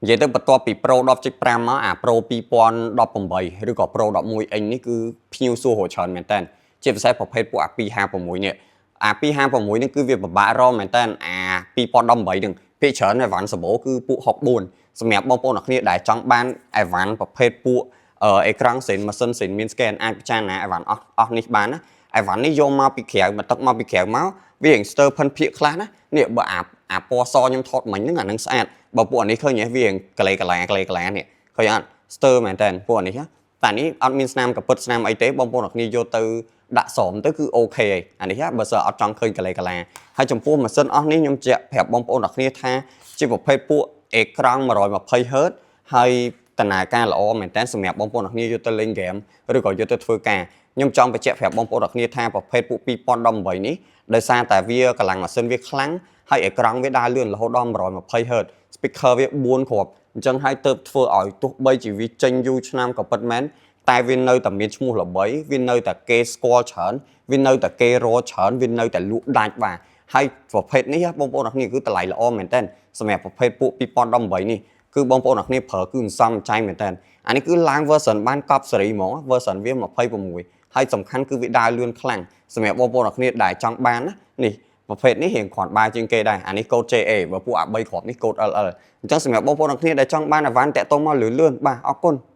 និយាយទៅបន្ទាប់ពី Pro 10.5មកអា Pro 2018ឬក៏ Pro 11 inch នេះគឺភ្ញៀវសួររកច្រើនមែនតើជាពិសេសប្រភេទពួកអា256នេះអា256នេះគឺវាពិបាករកមែនតើអា2018ហ្នឹងភាគច្រើនអីវ៉ាន់សបោគឺពួក64សម្រាប់បងប្អូនអ្នកគ្នាដែលចង់បានអីវ៉ាន់ប្រភេទពួកអេក្រង់សិនម៉ាស៊ីនសិនមាន scan អាចពិចារណាអីវ៉ាន់អស់អស់នេះបានណាអីវ៉ាន់នេះយកមកពីក្រៅមកទឹកមកពីក្រៅមកវារៀងស្ទើរផិនភាកខ្លះណានេះបើអាអាពណ៌សខ្ញុំថតមិញហ្នឹងអាហ្នឹងស្អាតបើពួកអានេះឃើញទេវារៀងកលេកលាកលេកលានេះឃើញអត់ស្ទើរមែនតើពួកអានេះតែនេះអត់មានស្នាមកពិតស្នាមអីទេបងប្អូនអ្នកគ្នាយកទៅដាក់ស្រោមទៅគឺ OK ហើយអានេះបើសិនអត់ចង់ឃើញកលេកលាហើយចំពោះម៉ាស៊ីនអស់នេះខ្ញុំជែកប្រាប់បងប្អូនអ្នកគ្នាថាជាប្រភេទពួកអេក្រង់ 120 Hz ហើយដំណើរការល្អមែនតើសម្រាប់បងប្អូនអ្នកគ្នាយកទៅលេងហ្គេមឬក៏យកទៅធ្វើការខ្ញុំចង់បញ្ជាក់ប្រាប់បងប្អូនអ្នកគ្នាថាប្រភេទពួក2018នេះដោយសារតែវាកម្លាំងម៉ាស៊ីនវាខ្លាំងហើយអេក្រង់វាដើរលឿនរហូតដល់ 120 Hz speaker វា4គ្រាប់អញ្ចឹងហើយទៅធ្វើឲ្យទោះបីជាវាចេញយូរឆ្នាំក៏ពិតមែនតែវានៅតែមានឈ្មោះល្បីវានៅតែគេស្គាល់ច្រើនវានៅតែគេរកច្រើនវានៅតែលក់ដាច់បាទហើយប្រភេទនេះបងប្អូនអ្នកគ្នាគឺតម្លៃល្អមែនតើសម្រាប់ប្រភេទពួក2018នេះគឺបងប្អូនអ្នកគ្នាប្រើគឺសន្សំចៃមែនតើអានេះគឺឡើង version បានកប់សេរីហ្មង version វា26ហើយសំខាន់គឺវាដើរលឿនខ្លាំងសម្រាប់បងប្អូនអ្នកគ្នាដែលចង់បានណានេះប្រភេទនេះរៀងគ្រាន់បើជាងគេដែរអានេះកូដ JA បើពួកអា3គ្រាប់នេះកូដ LL អញ្ចឹងសម្រាប់បងប្អូនអ្នកគ្នាដែលចង់បានអីវ៉ាន់តាក់ទងមកលឿនលឿនបាទអរគុណ។